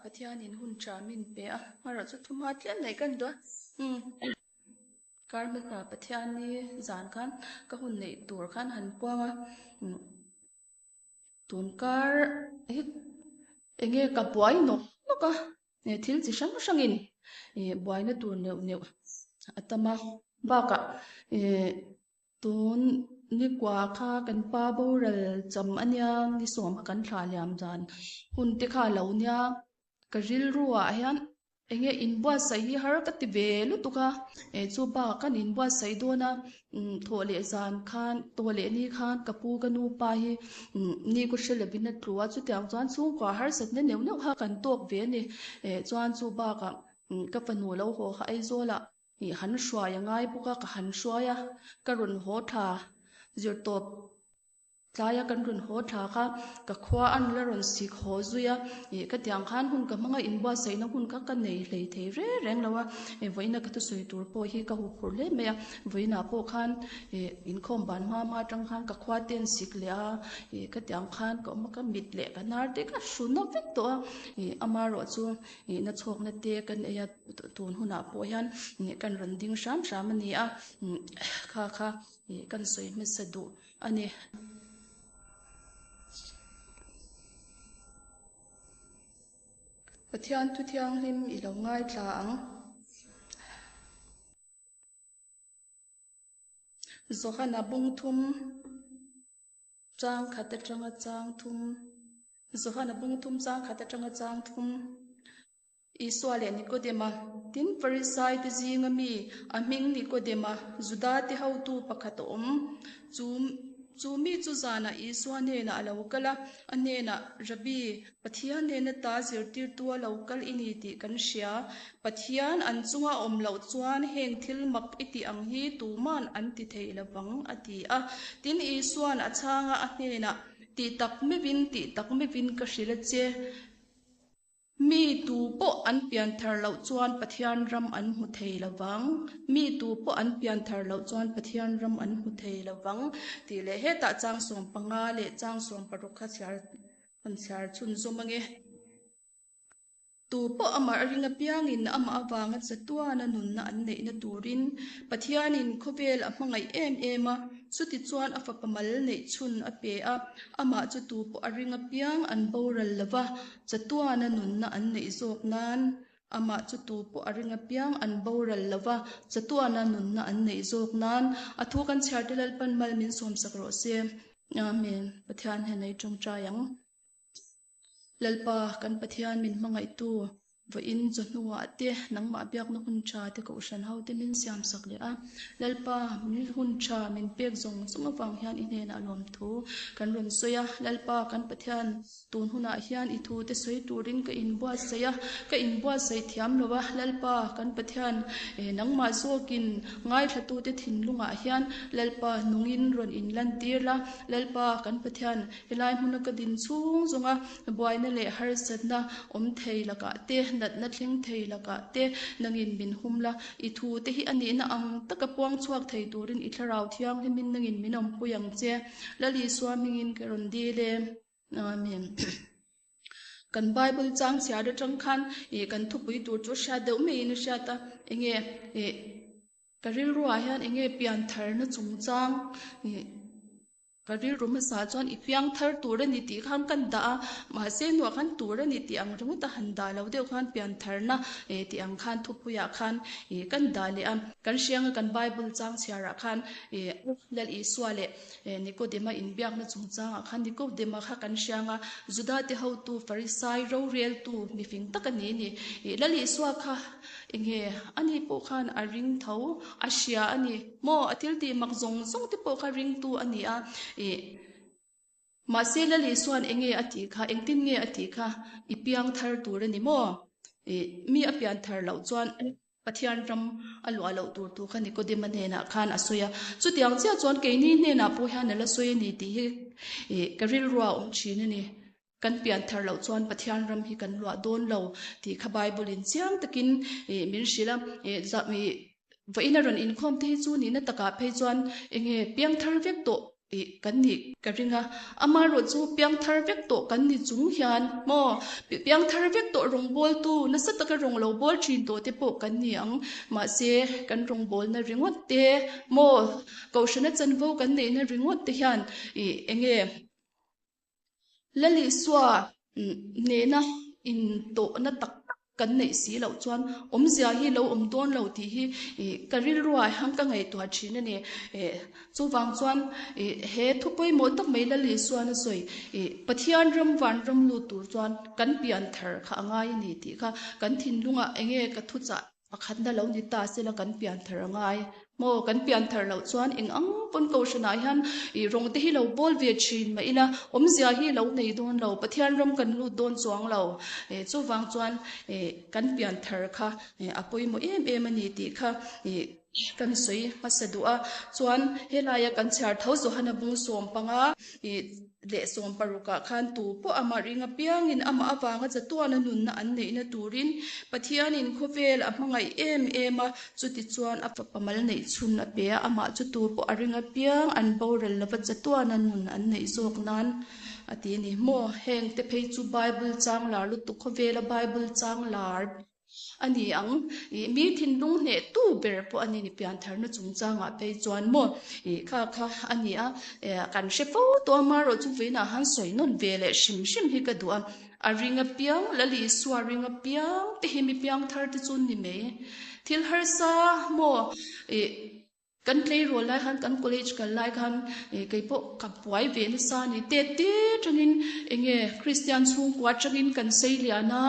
Pathianin hun tha min pe a, hmarawh chu thuma tlem neih kan duh a. Umm kar hmasa Pathianni zan khan ka hun neih tur khan han puang a, umm tun kar hi enge ka buai nawk nawk a, thil chi hrang hrangin ih buaina tur neuh neuh a tam a, bakah ih Tun nikua kha kan pa boral cham a nia, ni sawm kha kan thlah liam dan hun te kha a lo nia. Ka rilru ah hian eng nge inbuatsaih hi har ka ti ve lutuk a, eh chu bakah kan inbuatsaih dawn a, thawh leh zan khan tawh leh ni khan ka pu ka nu pa hi ni ka hre lovin a tlu a, chutiang chuan chhungkua harsatna neuh neuh kha kan tawk ve a ni. Eh chuan chu bakah ka fanu lo haw kha Aizawl ah Ih han hruai a ngai bawk a, ka han hruai a, ka rawn haw thla zirtawp tlaia kan rawn haw thla kha ka khua a la rawn sik haw zui a, ih ka tiang khan hun ka hmang a, inbuatsaihna hun kha ka nei hlei thei reng reng lo a, ih vawiina ka thusawi tur pawh hi ka huphurh hle mai a, vawiinah pawh khan ih inkhawm ban hma hma atang khan ka khua te an sik leh a, ih ka tiang khan ka awm a, ka mit leh ka hnar te ka hruna vek tawh a, ih amaherawh chu ih nachhawkna te kan ei a. Tun hunah pawh hian kan rawn ding hram hram a ni a, kha kha kan sawi hmasa duh a ni. Pathian thu thianghlim i lo ngaithla ang. Johana bungthum chang khat atanga chang thum Johana bungthum chang khat atanga chang thum. Isua leh Nikodema, tin Farisai te zinga mi, a hming Nikodema, Juda te hotu pakhat a awm. Chu chu mi chu zanah Isua hnenah a lo kal a, a hnenah, Rabbi, Pathian hnena ta zirtirtu a lo kal i ni tih kan hria. Pathian an chunga awm loh chuan heng thil mak i tih ang hi tuman an ti thei lo vang, a ti a. Tin, Isuan a chhang a, a hnenah, Tih tak meuhin, tih tak meuhin ka hrilh a che. Mi tu pawh an pian thar loh chuan Pathian ram an hmu thei lo vang. Mi tu pawh an pian thar loh chuan Pathian ram an hmu thei lo vang tih leh hetah chang 15 leh chang 16 kha chhiar han chhiar chhunzawm ange. Tu pawh amah ring apiangin amah avanga chatuana nunna an neihna turin Pathianin khawvel a hmangaih em em a, Chutichuan a fapa mal neih chhun a pe a, amah chu tu pawh a ring apiang an boral lo va, chatuana nunna an neih zawk nan amah chu tu pawh a ring apiang an boral lo va, chatuana nunna an neih zawk nan a thu kan chhiar te Lalpan mal min sawmsak rawh se. Amen. Pathian hian ei tawngtai ang. Lalpa, kan Pathian min hmangaihtu, vawiin chawhnuah te nangmah biakna hun tha te kohhran ho te min siamsak leh a. Lalpa, min hun tha min pek zawng zawng avang hian i hnenah lawmthu kan rawn sawi a. Lalpa, kan Pathian, tun hunah hian i thu te sawi turin ka inbuatsaih a, ka inbuatsaih thiam lo a. Lalpa, kan Pathian, nangmah zawkin ngaithlatute thinlungah hian Lalpa nungin rawn inlantir la. Lalpa, kan Pathian, Helai hmuna ka din chhung zawnga buaina leh harsatna awm thei lakah te, natna thleng thei lakah te nangin min hum la. I thu te hi a nihna ang taka puang chhuak thei turin i thlarau thianghlimin nangin min awmpui ang che. Lal Isua hmingin ka rawn dil e. Amen. Kan Bible chang chhiar atang khan ih kan thupui tur chu hriat deuh maiin a hriat a, enge ih ka rilruah hian enge piantharna chungchang ih Ka rilru hmasa chuan i piang thar tur a ni tih khan kan dah a, mahse hnuah khan tur a ni tih ang ringawt a han dah lo deuh khan pian tharna eh tih ang khan thupuiah khan ih kan dah leh a. Kan hrianga kan Bible chang chhiarah khan ih Lal Isua leh Nikodema inbiakna chungchangah khan Nikodema kha kan hrianga Juda te hotu Farisai roreltu mifing tak a ni a ni. Ih Lal Isua kha enge ani pawh khan a ring tho a hria a ni. Maw a thil tih mak zawng zawng te pawh kha ringtu a ni a, ih mahse Lal Isua'n enge a tih kha, engtin nge a tih kha i piang thar tur a ni maw? Ih mi a pian thar loh chuan Pathian ram a luah loh tur tur kha Nikodema hnenah khan a sawi a, chutiang chiah chuan keini hnenah pawh hian a la sawi a ni tih hi ih ka rilrua a awm thin a ni. Kan pian thar loh chuan Pathian ram hi kan luah dawn lo tih kha Bible in chiang takin min hrilh a, vawiin a rawn inkhawm te hi chu nihna takah phei chuan enge piang thar vek tawh. Ih kan nih ka ring a, amaherawh chu piangthar vek tawh kan ni chung hian maw piangthar vek tawh rawngbawltu nasa taka rawng lo bawl thin tawh te pawh kan ni ang. Mahse kan rawngbawlna ringawt te maw kohhrana chanvo kan neihna ringawt te hian ih enge Lalisua nena intawhna tak tak kan neih si loh chuan awmzia hi lo awm dawn lo tih hi ka rilruah hian ka ngaihtuah thin a ni. Chuvang chuan he thu pawimawh tak mai Lalisuan a sawi, Pathian ram vanram lut tur chuan kan pian thar kha a ngai a ni tih kha kan thinlungah enge ka thuchah Pakhatna lo ni ta sela kan pian thar a ngai maw? Kan pian thar loh chuan eng ang pawn kohhranah hian ih rawng te hi lo bawl ve thin mah ila awmzia hi lo nei dawn lo, Pathian ram kan lut dawn chuang lo. Eh chuvang chuan eh kan pian thar kha eh a pawimawh em em a ni tih kha ih kan sawi hmasa duh a. Chuan helaia kan chhiar tho Johana bung sawmpanga ih leh sawmparukah khan tu pawh amah ring apiangin amah avanga chatuana nunna an neihna turin Pathianin khawvel a hmangaih em em a, chutichuan a fapa mal neih chhun a pe a, amah chu tu pawh a ring apiang an boral lova chatuana nun an neih zawk nan a ti a ni. Maw heng te phei chu Bible chang lar lutuk khawvela Bible chang lar A ni ang, ih mi thinlung hneh tu ber pawh a ni ni piantharna chungchangah phei chuan maw ih kha kha a ni a, eh kan hre fo tawh a marawh chu vawiinah han sawi nawn ve leh hrim hrim hi ka duh a, a ring apiang Lal Isua ring apiang te hi mi piangthar te chu ni mai thil harsa maw ih Kan tleirawl lai khan kan college kal lai khan ih kei pawh ka buai ve nasa a ni. Tet te atangin eng nge Kristian chhungkua atangin kan sei lian a,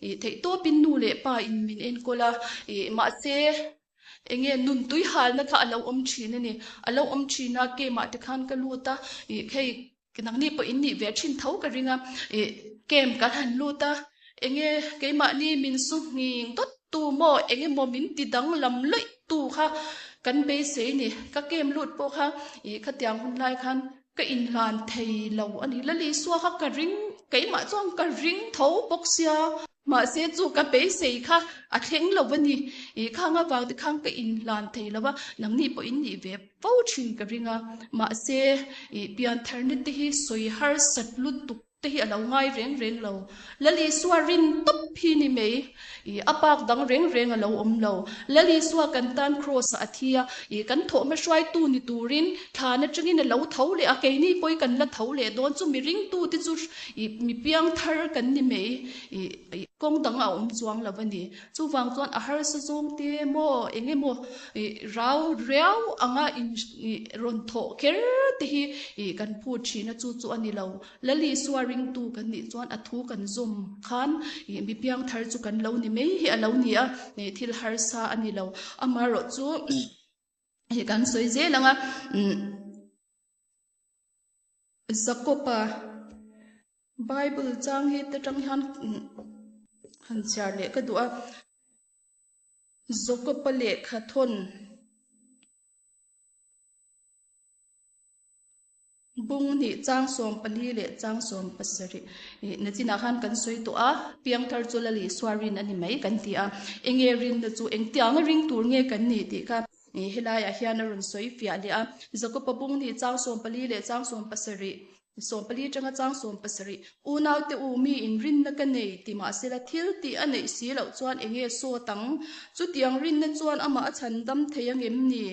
ih theih tawpin nu leh pa in min enkawl a, ih mahse eng nge nun tui halna kha a lo awm thin a ni. A lo awm thin a camp ah te khan ka lut a, ih hei Nangni pawh in nih ve thin tho ka ring a, ih camp kan han lut a, enge keimahni min su nghing dawt tu maw eng emaw min ti danglam lawih tu kha kan beisei ni, ka camp lut pawh kha ih khatiang hun lai khan ka inhlan thei lo a ni, Lalisua kha ka ring keimah chuan ka ring tho bawk sia. Mahse chu ka beisei kha a thleng lo a ni. Ih khang avang te khan ka inhlan thei lo a, nangni pawh in nih ve fo thin ka ring a. Mahse ih piantharna te hi sawi harsat lutuk te hi a lo ngai reng reng lo. Lal Isua rin tawp hi ni mai. Ih a bak dang reng reng a lo awm lo. Lal Isua kan tan Kraws ah a thi a, ih kan thawhhma hruaitu ni turin thlan atangin a lo tho leh a, keini pawh hi kan la tho leh dawn. Chu mi ringtute chu ih mi piangthar kan ni mai. Ih kawng dang a awm chuang lo a ni. Chuvang chuan a harsa zawng te maw eng emaw ih rau riau anga in ih rawn thawh kher te hi ih kan phut thin a chu chu a ni lo. Lalisua ringtu kan nih chuan a thu kan zawm khan ih mi piangthar chu kan lo ni mai hi a lo ni a, ih thil harsa a ni lo. Amaherawh chu ih kan sawi zel ang a umm. Jakob-a Bible chang hi te tang hian han chhiar leh ka duh a, Jakob-a lehkha thawn bung hnih chang 14 leh chang 17 ih nachinah khan kan sawi tawh a, piangthar chu Lalisua rin a ni mai kan ti a, enge rinna chu engtianga ring tur nge kan nih tih kha. Ih helaiah hian a rawn sawi fiah leh a, Jakob-a bung nih chang 14 leh chang 17, 14 atanga chang 17, Unaute u, mi inrinna ka nei ti mahsela thil tih a neih si loh chuan eng nge sawt ang? Chutiang rinna chuan amah a chhan dam thei angem ni?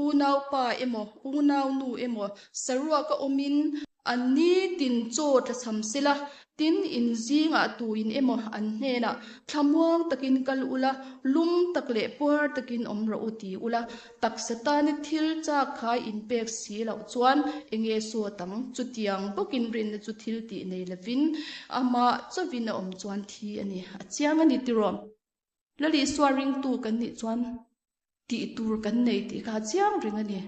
Unaupa emaw, unaunu emaw, saruaka awmin, An nitin chaw tla cham sela, tin in zingah tuin emaw an hnenah thlamuang takin kal ula, lum tak leh puar takin awm rawh u ti ula, taksa tana thil chak kha in pek si loh chuan enge sawt ang? Chutiang bawkin rinna chu thil tih nei lovin amah chauhin a awm chuan thi a ni. A chiang a ni tiraw? Lal Isua ringtu kan nih chuan tih tur kan nei tih kha a chiang reng a ni.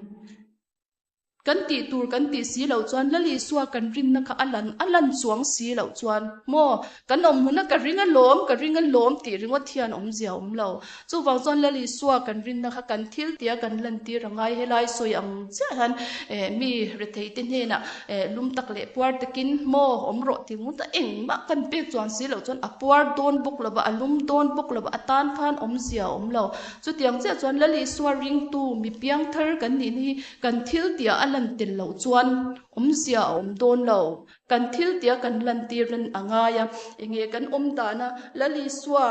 Kan tih tur kan tih si loh chuan Lal Isua kan rinna kha a lan a lan chuang si loh chuan maw kan awm hmuna ka ring alawm ka ring alawm tih ringawt hian awmzia a awm lo. Chuvang chuan Lal Isua kan rinna kha kan thil tia kan lantir a ngai helai sawi ang chiah hian eh mi rethei te hnenah eh lum tak leh puar takin maw awm rawh tih ngawt a engmah kan pek chuan si loh chuan a puar dawn bawk lova a lum dawn bawk lova a tan khan awmzia a awm lo. Chutiang chiah chuan Lal Isua ringtu mi piangthar kan nihna hi kan thil tih a lan tel loh chuan awmzia a awm dawn lo. Kan thil tia kan lantir a ngai a, enge kan awm dana Lal Isua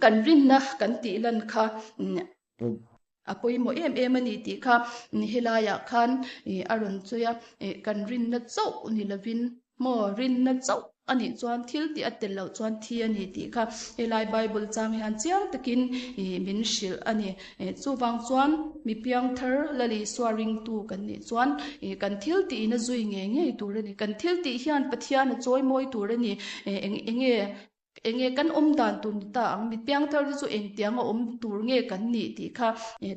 kan rinna kan tih lan kha a pawimawh em em a ni tih kha helaiah khan a rawn sawi a, kan rinna chauh ni lovin maw rinna chauh a nih chuan thil tih a tel loh chuan thi a ni tih kha helai Bible chang hian chiang takin min hrilh a ni. Chuvang chuan mi piangthar Lal Isua ringtu kan nih chuan kan thil tihin a zui ngei ngei tur a ni. Kan thil tih hian Pathian a chawi mawi tur a ni. Eng enge Enge kan awm dan tur ni ta ang? Mi piangthar te chu engtiang a awm tur nge kan nih tih kha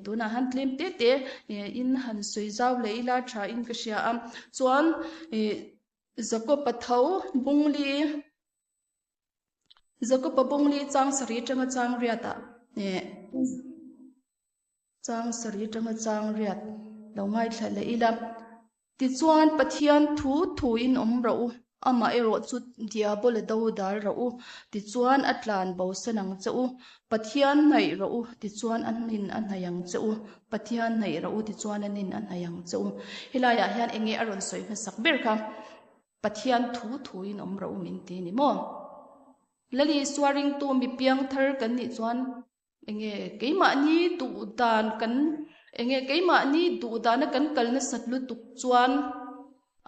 tunah han tlem te te in han sawi zau leh ila tha in ka hria a. Chuan Jakob-a tho bungli Jakob-a bungli chang sarih atanga chang riat ah Chang sarih atanga chang riat lo ngaithla leh ila. Tichuan, Pathian thu thuin awm rawh u, amah erawh chu Diabola do dal rawh u, tichuan a tlan bosan ang che u. Pathian hnaih rawh u, tichuan a hnin a hnaih ang che u. Pathian hnaih rawh u, tichuan a nin a hnaih ang che u. Helaiah hian enge a rawn sawi hmasak ber kha? Pathian thu thuin awm rawh u min ti ni maw? Lal Isua ringtu mi piangthar kan nih chuan Enge keimahni duh dan kan enge keimahni duh dana kan kal nasat lutuk chuan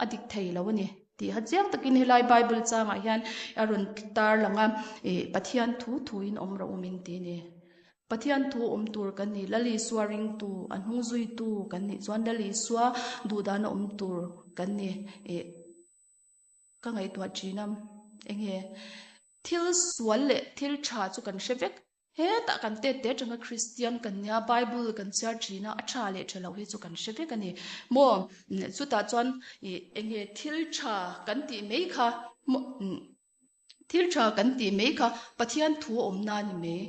a dik thei lo a ni tih ha chiang takin helai Bible changah hian a rawn tar lang a, ih Pathian thu thuin awm rawh u min ti a ni. Pathian thu awm tur kan ni, Lal Isua ringtu, a hnung zuitu kan nih chuan Lal Isua duh dana awm tur kan ni. Ih ka ngaihtuah thin a, enge thil sual leh thil tha chu kan hre vek. Hetah kan tet te atanga Kristian kan nia, Bible kan chhiar thin a, a tha leh tha lo hi chu kan hre vek a ni. Maw chutah chuan ih enge thil tha kan tih mai kha maw thil tha kan tih mai kha Pathian thu a awmna a ni mai.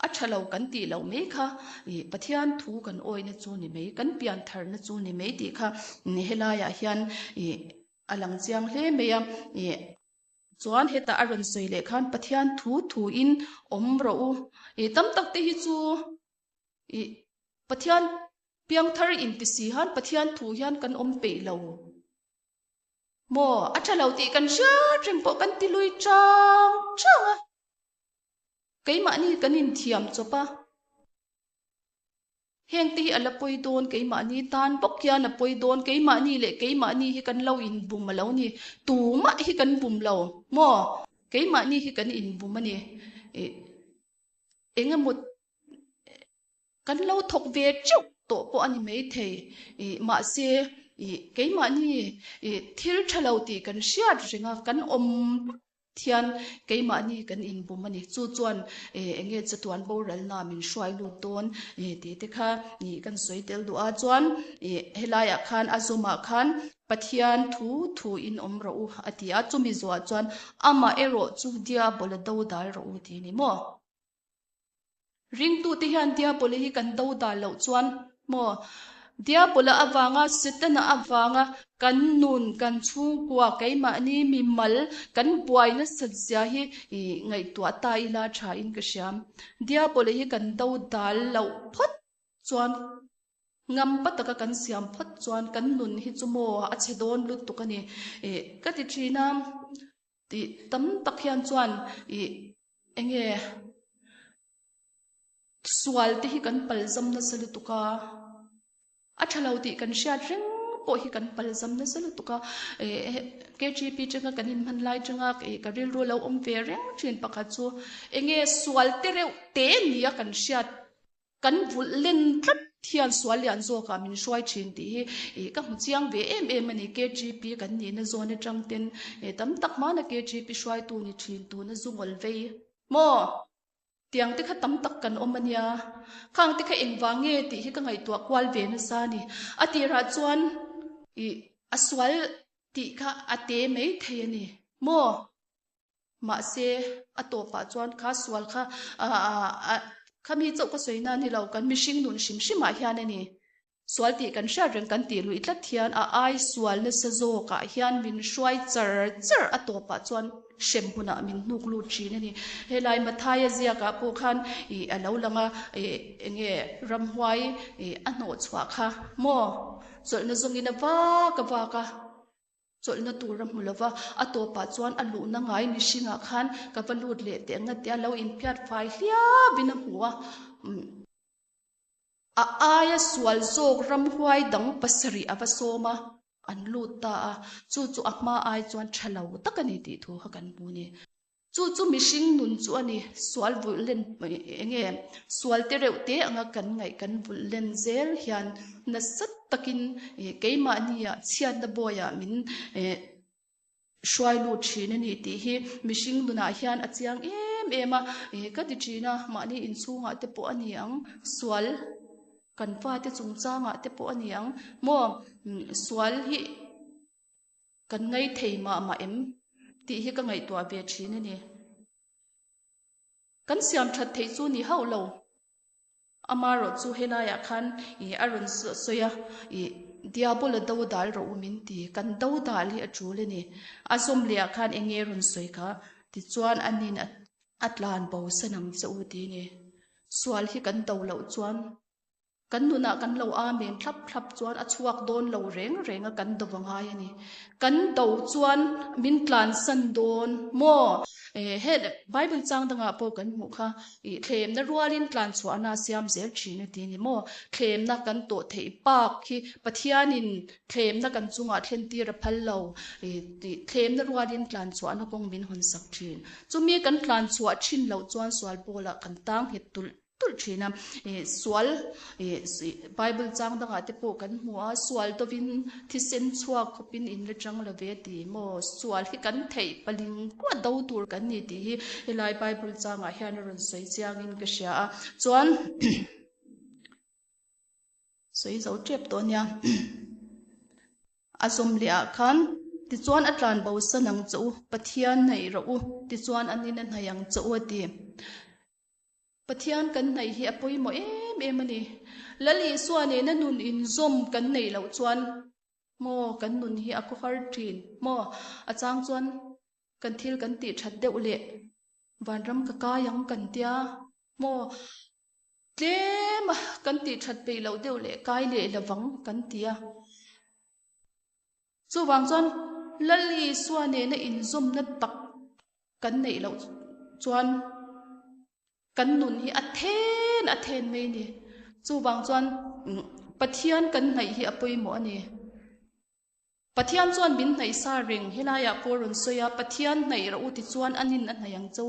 A tha lo kan tih loh mai kha ih Pathian thu kan awihna chu ni mai, kan pian tharna chu ni mai tih kha helaiah hian ih a lang chiang hle mai a. Ih chuan hetah a rawn sawi leh khan Pathian thu thuin awm rawh u. Ih tam tak te hi chu ih Pathian piangthar inti si han Pathian thu hian kan awm peih lo. Maw a tha lo tih kan hriat reng pawh kan ti lui chang chang a. Keimahni kan inthiam chawp a, hengte hi a la pawi dawn, keimahni tan bawk hian a pawi dawn, keimahni leh keimahni hi kan lo inbum a lo ni, tumah hi kan bum lo maw, keimahni hi kan inbum a ni, ih engemaw kan lo thawk ve teuh tawh pawh a ni maithei, ih mahse ih keimahni ih thil tha lo tih kan hriat reng a, kan awm. Thian, keimahni kan inbum a ni. Chu chuan eng nge chatuan boralna min hruai lut dawn tih te kha kan sawi tel duh a. Chuan helaiah khan a zawmah khan Pathian thu thu in awm rawh u a ti a. Chumi zawhah chuan amah erawh chu diabola do dal rawh u tih a ni maw? Ringtute hian Diabola hi kan do dal loh chuan maw? Diabola avanga, Setana avanga kan nun, kan chhungkua, keimahni mimal kan buai nasat zia hi ngaihtuah ta ila tha in ka hria. Diabola hi kan do dal loh phawt chuan ngam pa taka kan siam phawt chuan kan nun hi chu maw a chhe dawn lutuk a ni. Ka ti thin a, tih tam tak hian chuan ih Enge sual te hi kan palzam nasa lutuk a, a tha lo tih kan hriat reng pawh hi kan palzam nasa lutuk a, KGP atanga kan inhman lai atanga ka rilru lo awm ve reng thin pakhat chu enge sual te reuh te nia kan hriat. Kan vulh len tlat hian sual lian zawkah min hruai thin tih hi ih ka hmu chiang ve em em a ni. KGP kan nihna zawn atang ten ih tam tak hmana KGP hruaitu ni thin tuna zu ngawl vei maw? Tiang te kha tam tak kan awm a nia. Khang te kha engvang nge tih hi ka ngaihtuah kual ve nasa a ni. A tirah chuan ih a sual tih kha a te mai thei a ni maw? Mahse, a tawpah chuan kha sual kha khami chauh ka sawi na a ni lo, kan mihring nun hrim hrimah hian a ni. Sual tih kan hriat reng kan tih luih tlat hian a ai sual nasa zawkah hian min hruai char char a tawpah chuan hrem hunah min hnuk lut thin a ni. Helai Mathaia ziakah pawh khan ih a lo lang a, ih enge ramhuai ih a hnawh chhuah kha maw? Chawlhna zawngin a vak a vak a. Chawlhna tur a hmu lova, a tawpah chuan a luhna ngai mihringah khan ka va lut leh teh ang a tia lo inphiat fai hliavin a hmu a. A aia sual zawk ramhuai dang pasarih a va sawm a, an lut ta a, chu chu a hma ai chuan tha lo tak a ni tih thu kha kan hmu a ni. Chu chu mihring nun chu a ni, sual vulh len eng nge, sual te reuh te anga kan ngaih kan vulh len zel hian nasa takin keimahnia chhiatna bawiah min hruai lut thin a ni tih hi mihring nunah hian a chiang em em a, ka ti thin a, mahni inchhungah te pawh a ni ang, sual kan fate chungchangah te pawh a ni ang maw, sual hi. Kan ngaithei mah mah em tih hi ka ngaihtuah ve thin a ni. Kan siam that theih chu ni hauh lo. Amarawh chu helaiah khan ih a rawn sawi a, ih Diabola do dal rawh u min ti, kan do dal hi a tul a ni. A zawm leh ah khan eng nge rawn sawi kha? Tichuan anin a tlan bo san ang che u ti a ni. Sual hi kan do loh chuan Kan nunah kan lo amen thlap thlap chuan a chhuak dawn lo reng reng a kan do a ngai a ni. Kan do chuan min tlansan dawn maw? He Bible chang dangah pawh kan hmuh kha ih thlemna rualin tlanchhuahna a siam zel thin a ti a ni maw? Thlemna kan tawh theih bak hi Pathianin thlemna kan chungah thlentir a phal lo. Thlemna rualin tlanchhuahna kawng min hawnsak thin. Chumi kan tlanchhuah thin loh chuan sual pawlah kan tang nghet tulh tulh thin a, ih sual ih bible chang dangah te pawh kan hmu a, sual dawvin thisen chhuak khawpin in la chang lo ve ti maw, sual hi kan theih paling kuat do tur kan ni tih hi helai bible changah hian a rawn sawi chiangin ka hria a, chuan sawi zo tep tawh ania a zawm leh ah khan tichuan a tlan bo san ang che u, Pathian hnaih rawh u tichuan an in a hnaih ang che u a ti. Pathian kan hnaih hi a pawimawh em em a ni. Lal Isua nena nun inzawm kan neih loh chuan maw kan nun hi a khawhar thin maw? A chang chuan kan thil kan tih that deuh leh vanram ka kai ang kan tia maw? Tlem a kan tih that peih loh deuh leh kai leh lovang kan ti a. Chuvang chuan Lal Isua nena inzawmna tak kan neih loh chuan kan nun hi a then a then mai a ni. Chuvang chuan Pathian kan hnaih hi a pawimawh a ni. Pathian chuan min hnaih sa reng helaiah pawh rawn sawi a, Pathian hnaih rawh u tichuan a nin a hnaih ang cho.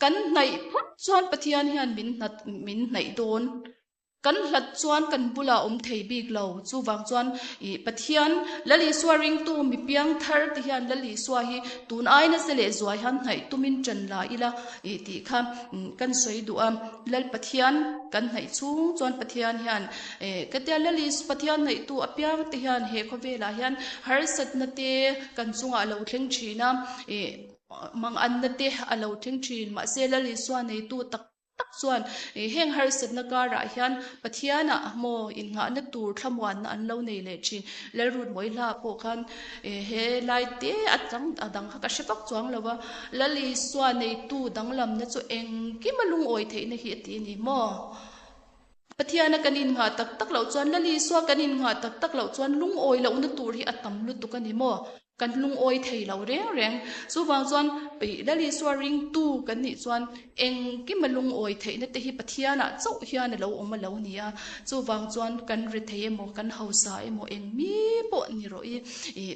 Kan hnaih phawt chuan Pathian hian min min hnaih dawn. Kan hlat chuan kan bulah awm thei bik lo. Chuvang chuan ih Pathian Lal Isua ringtu mi piang thar te hian Lal Isua hi tun ai nasa leh zuai hian hnaih tumin ṭan la ila ih tih kha kan sawi duh a. Lal Pathian kan hnaih chhung chuan Pathian hian eh ka tia Lal Isua Pathian hnaihtu apiang te hian he khawvelah hian harsatna te kan chungah a lo thleng ṭhin a, ih manganna te a lo thleng ṭhin. Mahse Lal Isua neitu tak tak chuan heng harsatna karah hian Pathianah maw innghahna tur thlamuanna an lo nei leh thin. Lalrutmawi hla pawh khan he lai te a chang a dang kha ka hre vak chuang lo va, Lal Isua neitu danglamna chu engkima lungawi theihna hi a ti a ni maw? Pathiana kan innghah tak tak loh chuan Lal Isua kan innghah tak tak loh chuan lungawi lohna tur hi a tam lutuk a ni maw? Kan lungawi thei lo reng reng. Chuvang chuan Lal Isua ringtu kan nih chuan engkima lungawi theihna te hi Pathianah chauh hian a lo awm a lo ni a. Chuvang chuan kan ri thei emaw, kan hausa emaw eng mi pawh ni rawh i,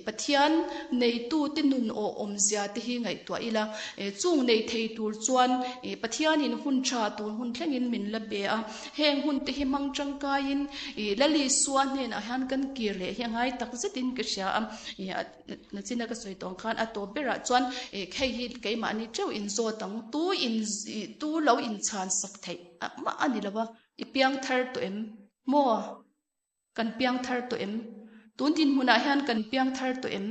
Pathian neitute nun awh awmzia te hi ngaihtuah ila. Chung nei thei tur chuan Pathianin hun tha tun hun thlengin min la pe a. Heng hun te hi hmang tangkaiin Lal Isua hnenah hian kan kir leh hi a ngai tak zetin ka hria a. Nachina ka sawi tawng khan a tawp berah chuan hei hi keimahni teuh in zawt ang, tu in tu lo inchhan sak theih mah a ni lo va, i piang thar tawh em? Maw? Kan piang thar tawh em? Tun dinhmunah hian kan piang thar tawh em?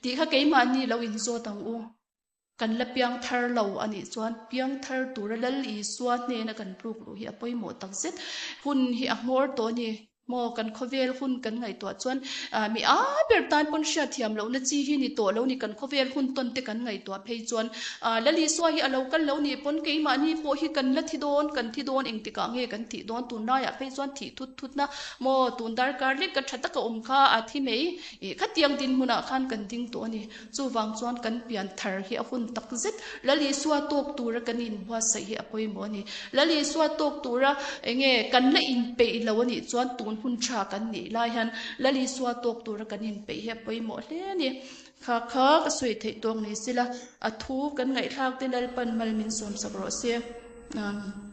Tih kha keimahni lo inzawt ang u. Kan la piang thar lo a nih chuan piang thar tura Lal Isua hnena kan tluk luh hi a pawimawh takzet. Hun hi a hmawr tawh a ni. Maw kan khawvel hun kan ngaihtuah chuan mi a ber tan pawn hriatthiam lohna chi hi ni tawh lo ni kan khawvel hun tawn te kan ngaihtuah phei chuan Lal Isua hi a lo kal lo nih pawn keimahni pawh hi kan la thi dawn kan thi dawn engtikah nge kan thih dawn tunlaiah phei chuan thih thut thutna maw tun darkar lek ka tha taka awm kha a thi mai ih khatiang dinhmunah khan kan ding tawh a ni. Chuvang chuan kan pian thar hi a hun tak zet. Lal Isua tawk tura kan inbuatsaih hi a pawimawh a ni. Lal Isua tawk tura enge kan la inpeih lo a nih chuan tun hun tha kan nih lai hian Lal Isua tawk tura kan inpeih hi a pawimawh hle a ni. Kha kha ka sawi theih tawk ni sila a thu kan ngaihthlak te Lalpan mal min sawmsak rawh se. Amen.